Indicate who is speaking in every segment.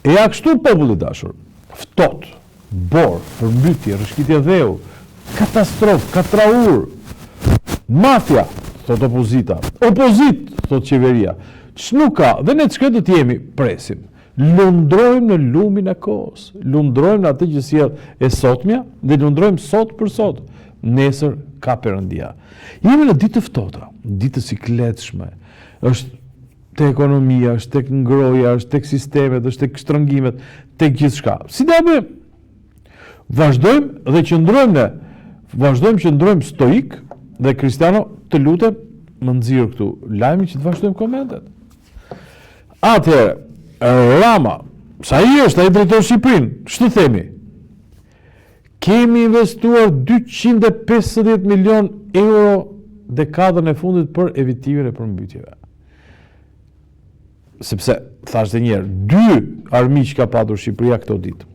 Speaker 1: E ja kështu popull i dashur, ftohtë, borë, përmbytje, rrëshqitje dheu, katastrofë, katraurë, mafia, thotë opozita, opozitë, thotë qeveria, ç'nuk ka, dhe ne të shkretët jemi, presim. Lundrojmë në lumin e kohës, lundrojmë në atë që sjell e sotmja dhe lundrojmë sot për sot. Nesër ka Perëndia. Jemi në ditë të ftohta, ditë të sikletshme. Është te ekonomia, është tek ngrohja, është tek sistemet, është tek shtrëngimet, tek gjithçka. Si do bëjmë? Vazhdojmë dhe qëndrojmë ne. Vazhdojmë qëndrojmë stoik dhe Kristiano, të lutem, më nxirr këtu lajmin që të vazhdojmë komentet. Atëherë, Rama, sa i është, ai drejton Shqipërinë, ç'të themi? Kemi investuar 250 milion euro dekadën e fundit për evitimin e përmbytjeve. Sepse, thashë dhe njëherë, dy armiq ka patur Shqipëria këto ditë.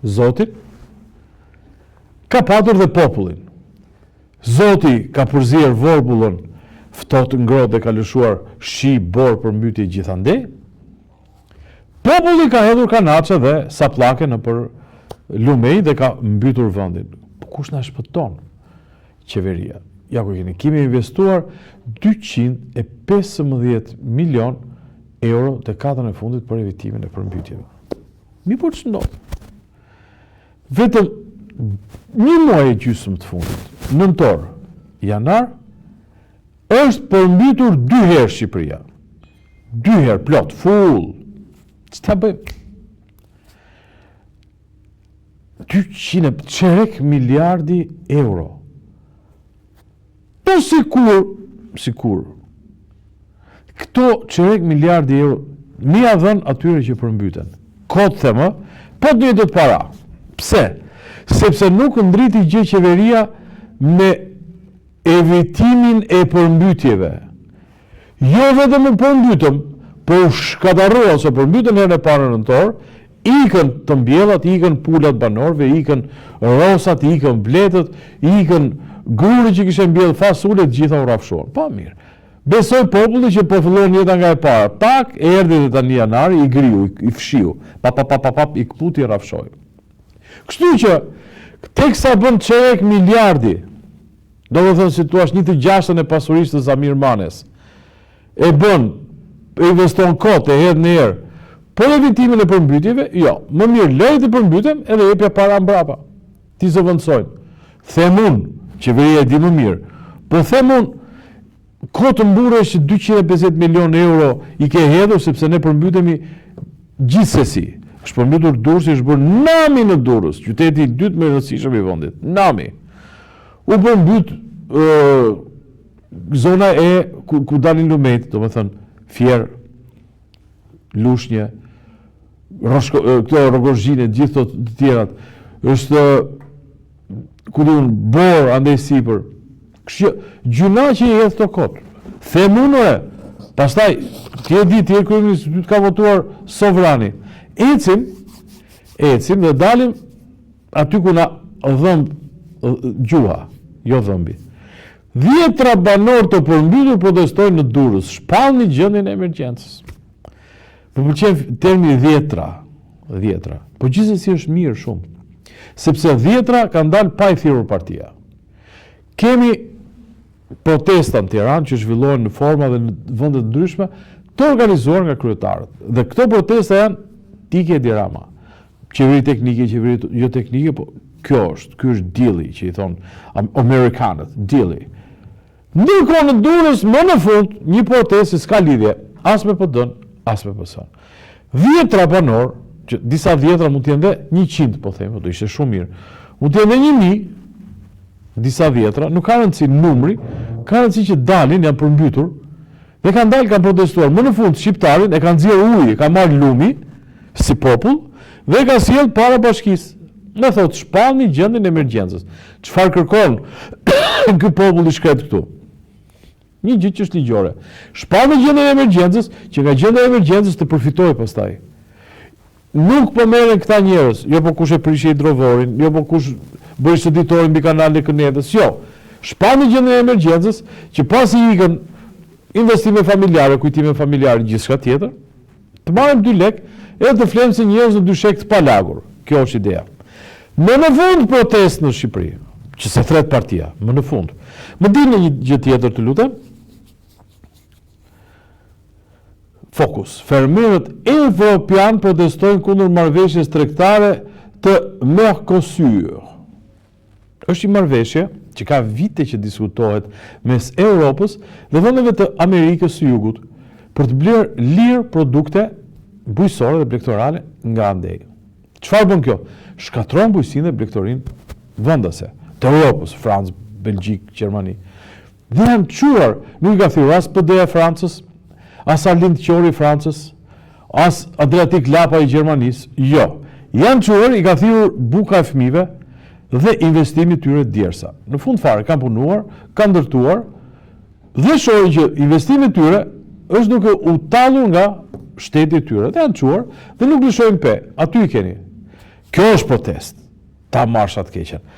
Speaker 1: Zotin, ka patur dhe popullin. Zoti ka përzier vorbullën ftohtë ngrohtë dhe ka lëshuar shi, borë, përmbytje gjithandej. Populli ka hedhur kanaçe dhe sapllake nëpër lumenj dhe ka mbytur vendin. Po kush na shpëton? Qeveria. Ja ku keni, kemi investuar 215 milion euro dekadën e fundit për evitimin e përmbytjeve. Mirëpo ç'ndodh? Vetëm një muaj e gjysmë të fundit, nëntor, janar, është përmbytur dy herë Shqipëria. Dy herë plot, full. Ç'ta bëjmë? 200 çerek miliardi euro. Po sikur, sikur, këto çerek miliardi euro, me ia dhënë atyre që përmbyten. Kot them, ë, po të njëjtët para. Pse? Sepse nuk ndriti gjë qeveria me evitimin e përmbytjeve. Jo vetëm u përmbytëm, po u shkatërruan, se përmbytën herën e parë në nëntor, ikën të mbjellat, ikën pulat banorëve, ikën rosat, ikën bletët, ikën gruri që kishe mbjellë, fasulet, gjitha u rrafshuan. Po mirë. Besoi populli që po fillon jeta nga e para. Tak, erdhi dhe tani janari, i griu, i fshiu. Pa pa pa pa pa, i këputi, i rrafshoi. Kështu që, teksa bën çerek miliardi, Domethënë si thua një të gjashtën e pasurisë të Zamir Manes. E bën, e investon kot, e hedh në erë. Për evitimin e përmbytjeve, jo. Më mirë lëri të përmbytem edhe jepja para mbrapa. T'i zëvendësojnë. Them unë, qeveria e di më mirë. Po them unë, Kot mburresh që 250 milion euro i ke hedhur sepse ne përmbytemi gjithsesi. Është përmbytur Durrësi, është bërë nami në Durrës, qyteti i dytë më i rëndësishëm i vendit. Nami. U përmbyt ë zona e ku, ku dalin lumenjtë, domethënë Fier, Lushnje, Roshko, këto Rrogozhinë, gjithë këto të tjerat. Është ku di unë, borë andej sipër. Kështu që gjynah që i hedh këto kot. Them unë ore. Pastaj ti e di ti je kryeministër, ty të ka votuar sovrani. Ecim, ecim dhe dalim aty ku na dhëmb gjuha, jo dhëmbi. Dhjetra banorë të përmbytur protestojnë në Durrës, shpallni gjendjen e emergjencës. Më pëlqen termi dhjetra, dhjetra. Po gjithsesi është mirë shumë. Sepse dhjetra kanë dalë pa i thirrur partia. Kemi protesta në Tiranë që zhvillohen në forma dhe në vende të ndryshme të organizuar nga kryetarët. Dhe këto protesta janë të ikë Edi Rama. Qeveri teknike, qeveri jo teknike, po kjo është, ky është deal-i që i thonë amerikanët, deal-i. Ndërkohë në Durrës më në fund një protestë që s'ka lidhje as me PD-n, as me PS-n. Dhjetra banorë, që disa dhjetra mund të jenë dhe 100, po themi, do ishte shumë mirë. Mund të jenë dhe 1000, disa dhjetra, nuk ka rëndësi numri, ka rëndësi që dalin, janë përmbytur, dhe kanë dalë, kanë protestuar. Më në fund, shqiptarin e kanë nxjerrë uji, ka marrë lumi, si popull, dhe e ka sjellë para bashkisë. Dhe thotë, shpallni gjendjen e emergjencës. Çfarë kërkon ky popull i shkretë këtu? Një gjë që është ligjore. Shpallni gjendjen e emergjencës, që nga gjendja e emergjencës të përfitojë pastaj. Nuk po merren këta njerëz, jo po kush e prishi hidrovorin, jo po kush bëri shëtitorin mbi kanalin e kënetës, jo. Shpallni gjendjen e emergjencës, që pasi ikën investime familjare, kujtime familjare, gjithçka tjetër, Të marrim dy lek edhe të flemë si njerëz në dyshek të palagur. Kjo është ideja. Më në fund protestë në Shqipëri, që s'e thërret partia, më në fund. Më dilni një gjë tjetër të lutem. Fokus. Fermerët evropianë protestojnë kundër marrëveshjes tregtare të Mercosur. Është një marrëveshje që ka vite që diskutohet mes Europës dhe vendeve të Amerikës së Jugut për të blerë lirë produkte bujqësore dhe blegtorale nga andej. Çfarë bën kjo? Shkatërron bujqësinë dhe blegtorinë vendase të Europës, Francë, Belgjikë, Gjermani. Dhe janë çuar, nuk i ka thirrur as PD-ja e Francës, as Arlind Qori i Francës, as Adriatik Lapaj i Gjermanisë, jo. Janë çuar, i ka thirrur buka e fëmijëve dhe investimi i tyre djersa. Në fund fare kanë punuar, kanë ndërtuar dhe shohin që investimi i tyre është duke u tallur nga shteti i tyre dhe janë çuar dhe nuk lëshojnë pe. Aty i keni. Kjo është protestë. Ta marrsh atë keqen.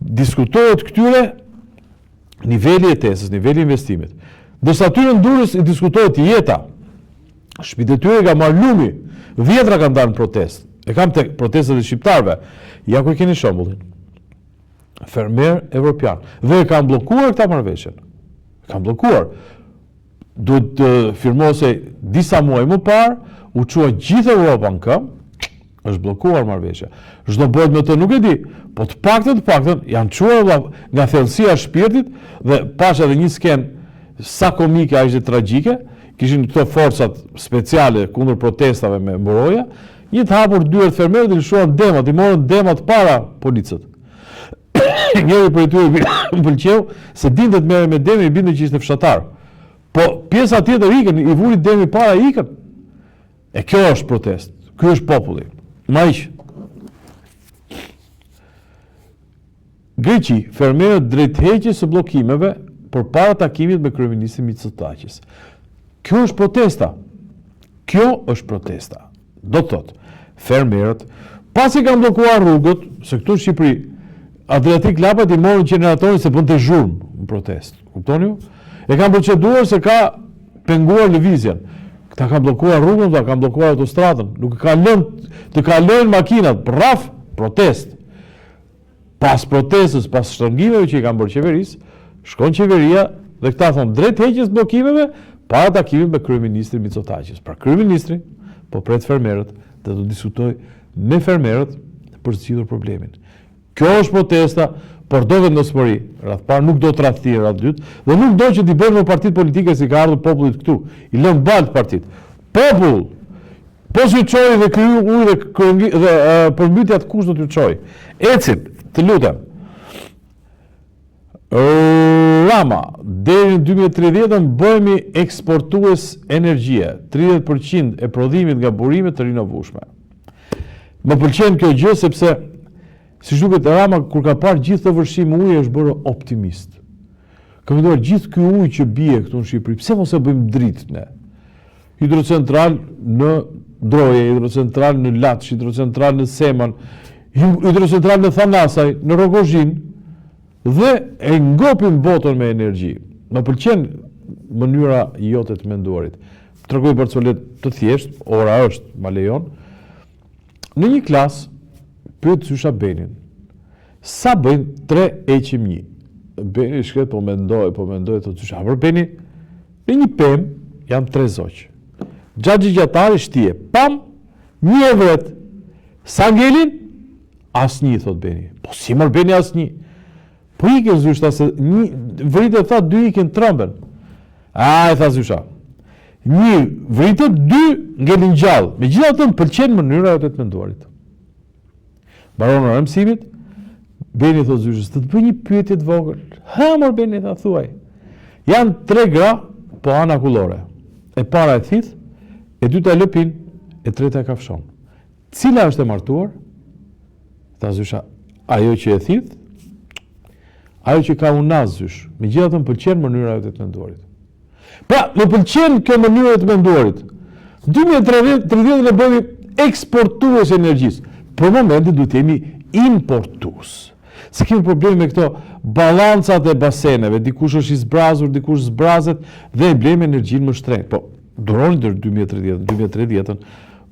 Speaker 1: Diskutohet këtyre niveli i jetesës, niveli i investimit. Ndërsa atyre në Durrës i diskutohet jeta. Shtëpitë e tyre i ka marrë lumi. Dhjetra kanë dalë në protestë. E kam tek protestat e shqiptarëve. Ja ku e keni shembullin. Fermerë evropianë. Dhe e kanë bllokuar këta marrëveshjen. E kanë bllokuar. Duhet të firmosej disa muaj më parë, u çua gjithë Europa në këmbë, është bllokuar marrëveshja. Ç'do bëhet me të nuk e di, po të paktën të paktën janë çuar vlla nga thellësia e shpirtit dhe pashë edhe një skenë sa komike aq dhe tragjike, kishin këto forcat speciale kundër protestave me mburoja, një të hapur dyert fermerët i lëshuan demat, i morën demat para policët. Njëri prej tyre më pëlqeu se dinte të merrej me demin, i binte që ishte fshatar. Po pjesa tjetër ikën, i vuri demi para ikën. E kjo është protestë. Ky është populli. Maiq. Greqi, fermerët drejt heqjes së bllokimeve përpara takimit me kryeministrin Mitsotakis. Kjo është protesta. Kjo është protesta. Do të thotë, fermerët, pasi kanë bllokuar rrugët, se këtu në Shqipëri, Adriatik Lapajt i morën gjeneratorin se bënte zhurmë në protestë. Kuptoni ju? E kanë proceduar se ka penguar lëvizjen. Këta kanë bllokuar rrugën, këta kanë bllokuar autostradën, nuk e kanë lënë të kalojnë makinat, praf, protestë. Pas protestës, pas shtrëngimeve që i kanë bërë qeverisë, shkon qeveria dhe këta thonë drejt heqjes bllokimeve para takimit me kryeministrin Mitsotakis. Pra kryeministri po pret fermerët dhe do diskutojë me fermerët për të zgjidhur problemin. Kjo është protesta, por do vendosmëri, radhë parë, nuk do tradhti radhë dytë, dhe nuk do që t'i bëjnë më partitë politike si ka ardhur popullit këtu, i lënë baltë partitë. Popull! Po s'ju çoi dhe ky ujë dhe krëngi, dhe përmbytjat kush do t'ju çojë? Ecim, të lutem. Rama, deri në 2030-ën bëhemi eksportues energjie, 30% e prodhimit nga burime të rinovueshme. Më pëlqen kjo gjë sepse siç duket Rama kur ka parë gjithë këtë vërshim uji është bërë optimist. Ka menduar gjithë ky ujë që bie këtu në Shqipëri, pse mos e bëjmë dritë ne? Hidrocentral në Droje, hidrocentral në Laç, hidrocentral në Seman, hidrocentral në Thanasaj, në Rrogozhinë dhe e ngopim botën me energji. Më pëlqen mënyra jote të menduarit. Tregoj barcoletë të thjeshtë, ora është, ma lejon. Në një klasë, pyet zysha Benin, sa bëjnë 3 e qim një? Beni shkret po mendoj, po mendoj, thotë zysha, a për Beni, Në një pemë janë tre zogj. Xhaxhi gjatari shtie, pam, një e vret. Sa ngelin? Asnjë, thotë Beni. Po si mor Beni asnjë? Po ikin zysh, tha se një vritet tha dy ikin tremben. A i tha zysha. Një vritet, dy ngelin gjallë. Megjithatë më pëlqen mënyra jote të menduarit. Mbaron ora e mësimit, Beni thotë zyshës, të të bëj një pyetje të vogël. Ha, mor Beni, tha, thuaj. Janë tre gra, po hanë akullore. E para e thith, e dyta e lëpin, e treta e kafshon. Cila është e martuar? Tha zysha, ajo që e thith, ajo që ka unazë zysh. Megjithatë më pëlqen mënyra jote të menduarit. Pra, më pëlqen kjo mënyrë e të menduarit. 2030 ne bëhemi eksportues e energjisë. Për momentin duhet të jemi importues. Se kemi probleme me këto balancat e baseneve, dikush është i zbrazur, dikush zbrazet dhe e blejmë energjinë më shtrenjtë. Po. Duroni deri 2030, 2030-ën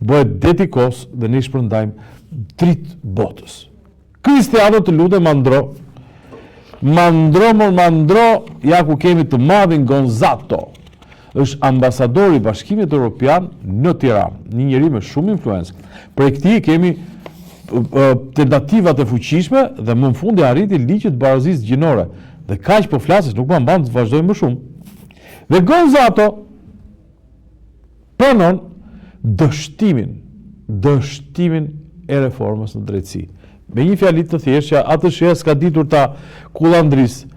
Speaker 1: bëhet deti kos dhe ne i shpërndajmë dritë botës. Kristiano të lutem ma ndro. Ma ndro, mor ma ndro, ja ku kemi të madhin Gonzato. Është ambasadori i Bashkimit Europian në Tiranë, një njeri me shumë influencë. Prej këtij kemi tentativat e fuqishme dhe më në fund i arriti ligjit të barazisë gjinore. Dhe kaq po flas se nuk ma mban të vazhdoj më shumë. Dhe Gonzato pranon dështimin, dështimin e reformës në drejtësi. Me një fjali të thjeshtë që ATSH-ja s'ka ditur ta kullandrisë.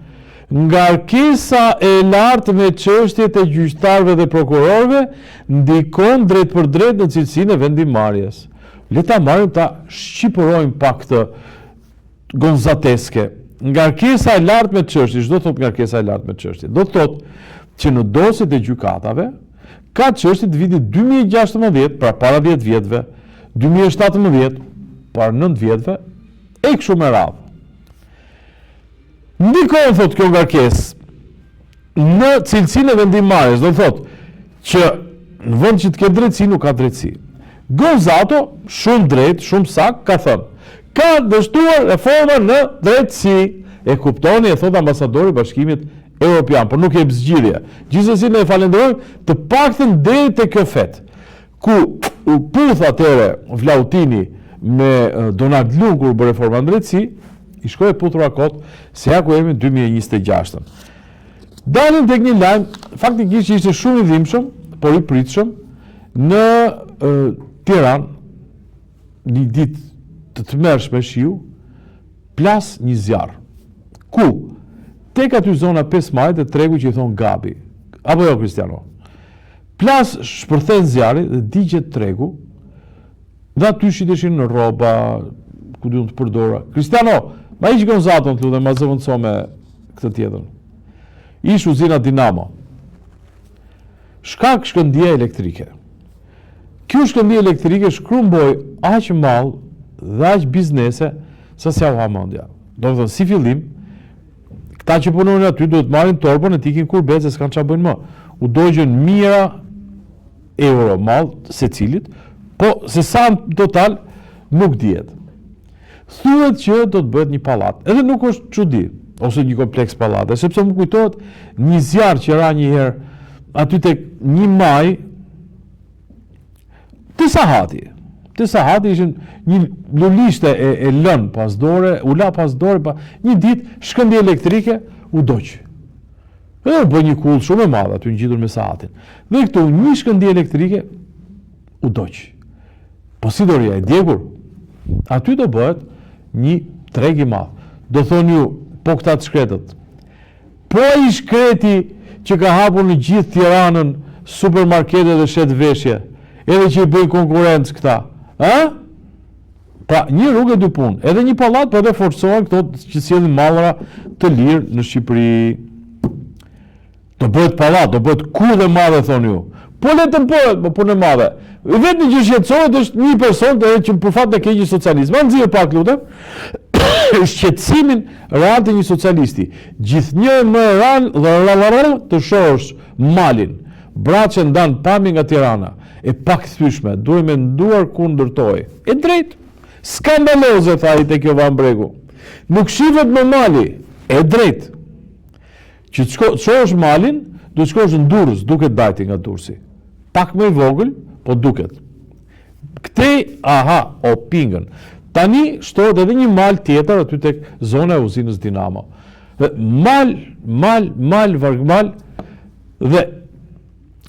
Speaker 1: Ngarkesa e lartë me çështjet e gjyqtarëve dhe prokurorëve ndikon drejtpërdrejt në cilësinë e vendimmarrjes. Le ta marrim ta shqipërojmë pak këtë gonzateske. Ngarkesa e lartë me çështje, ç'do thotë ngarkesa e lartë me çështje? Do të thotë që në dosjet e gjykatave ka çështje të vitit 2016, pra para 10 vjetëve, 2017, para 9 vjetëve, e kështu me radhë. Ndikon, thotë kjo ngarkesë, në cilësinë e vendimmarrjes, do të thotë që në vend që të ketë drejtësi, nuk ka drejtësi. Gonzato, shumë drejt, shumë saktë, ka thënë, ka dështuar reforma në drejtësi. E kuptoni, e thotë ambasadori i Bashkimit Europian, por nuk jep zgjidhje. Gjithsesi ne e falenderojmë të paktën deri te kjo fetë. Ku u puth atëherë Vlautini me Donald Lu kur u bë reforma në drejtësi, i shkoi e puthura kot se ja ku jemi 2026-ën. Dalim tek një lajm, faktikisht që ishte shumë i dhimbshëm, por i pritshëm në Tiranë, një ditë të tmerrshme shiu, plas një zjarr. Ku? Tek aty zona 5 majit te tregu që i thonë Gabi. Apo jo Kristiano? Plas shpërthen zjarri dhe digjet tregu dhe aty shiteshin rroba, ku di unë të përdora. Kristiano, ma hiq Gonzaton të lutem, ma zëvendëso me këtë tjetrën. Ish uzina Dinamo. Shkak shkëndija elektrike. Kjo shkëndijë elektrike shkrumboi aq mall dhe aq biznese sa s'jua ha mendja. Domethënë, si fillim, Këta që punonin aty duhet të marrin torbën e të ikin kurbet se s'kanë çfarë bëjnë më. U dogjën mijëra euro mall secilit, po se sa në total nuk dihet. Thuhet që do të bëhet një pallat. Edhe nuk është çudi, ose një kompleks pallate, sepse më kujtohet një zjarr që ra një herë aty tek një maj Te sahati. Te sahati ishin një lulishte e, e lënë pas dore, u la pas dore, pa, një ditë shkëndijë elektrike u dogj. Dhe u bë një kullë shumë e madhe aty ngjitur me sahatin. Dhe këtu një shkëndijë elektrike u dogj. Po si do rrijë e djegur? Aty do bëhet një treg i madh. Do thoni ju, po këta të shkretët. Po ai i shkreti që ka hapur në gjithë Tiranën supermarkete dhe shet veshje, edhe që i bëjnë konkurrencë këta, ë? Pra, një rrugë e dy punë, edhe një pallat, po edhe forcohen këto që sjellin mallra të lirë në Shqipëri. Do bëhet pallat, do bëhet kullë e madhe thoni ju. Po le të bëhet, po punë e madhe. I vetmi që shqetësohet është një person të që për fat të keq një socialist. Ma nxirr pak lutem. Shqetësimin real të një socialisti. Gjithnjë e më real dhe real të shohësh malin. Braçe ndan pamje nga Tirana. E pakthyeshme, duhej menduar kur ndërtohej. E drejtë. Skandaloze tha ai tek Jovan Bregu. Nuk shifet më mali. E drejtë. Që të shko, të shohësh malin, duhet të shkosh në Durrës, duket Dajti nga Durrësi. Pak më i vogël, po duket. Këtej, aha, o pingën. Tani shtohet edhe një mal tjetër aty tek zona e uzinës Dinamo. Dhe mal, mal, mal, vargmal dhe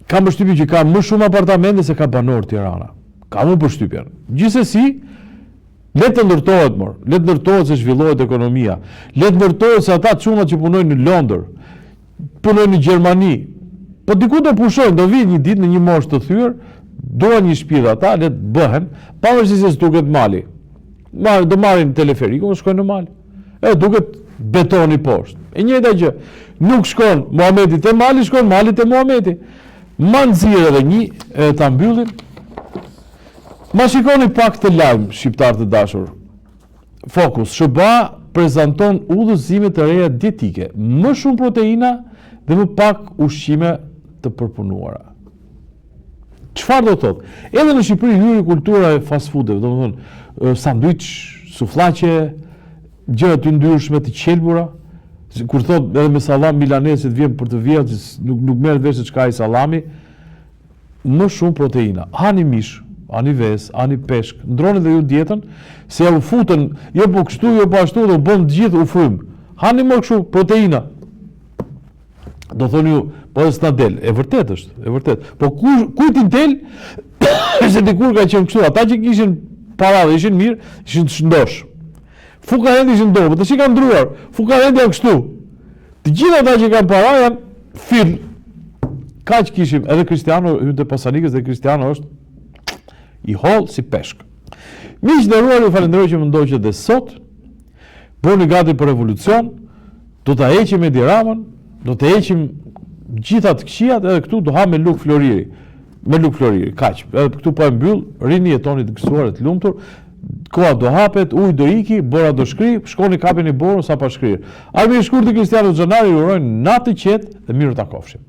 Speaker 1: kam përshtypjen që ka më shumë apartamente se ka banorë Tirana. Kam unë përshtypjen. Gjithsesi, Le të ndërtohet mor, le të ndërtohet se zhvillohet ekonomia. Le të ndërtohet se ata çunat që punojnë në Londër, punojnë në Gjermani, po diku do pushojnë, do vijnë një ditë në një moshë të thyer, duan një shtëpi dhe ata le të bëhen, pavarësisht se s'duket mali. Ma, do marrin teleferikun dhe shkojnë në mal. E duket betoni poshtë. E njëjta gjë. Nuk shkon Muhameti te mali, shkon mali te Muhameti. Ma nxirr edhe një, e ta mbyllim. Ma shikoni pak këtë lajm, shqiptarë të dashur. Fokus, SHBA prezanton udhëzime të reja dietike, më shumë proteina dhe më pak ushqime të përpunuara. Çfarë do të thotë? Edhe në Shqipëri hyri kultura e fast foodeve, domethënë sanduiç, sufllaqe, gjëra të yndyrshme, të qelbura. Kur thotë edhe me sallam milanese të vjen për të vjellë, nuk nuk merret vesh se ç'ka ai sallami, më shumë proteina. Hani mish, hani vezë, hani peshk, ndroni dhe ju dietën, se ja u futën, jo po kështu, jo po ashtu, dhe u bëmë të gjithë u frymë. Hani më kështu proteina. Do thoni ju, po edhe s'na del. E vërtet është, e vërtet. Po ku kujt i del? se dikur ka qenë kështu, ata që kishin para dhe ishin mirë, ishin të shëndosh. Fukarenjtë ishin dobët, tash i kanë ndruar. Fukarenjtë janë kështu. Të gjithë ata që kanë para janë fil. Kaq kishim, edhe Cristiano hynte pasanikës dhe Cristiano është i hollë si peshk. Miq të nderuar, ju falenderoj që më ndoqët dhe sot. Bëhuni gati për revolucion, do ta heqim Edi Ramën, do të heqim gjitha të këqijat edhe këtu do ha me lugë floriri. Me lugë floriri, kaq. Edhe këtu po e mbyll, rrini jetoni të gëzuar e të lumtur. Koha do hapet, uji do iki, bora do shkri, shkoni kapeni borën sa pa shkrirë. Armir Shkurti, Kristiano Xhanari, ju urojnë natë të qetë dhe mirë u takofshim.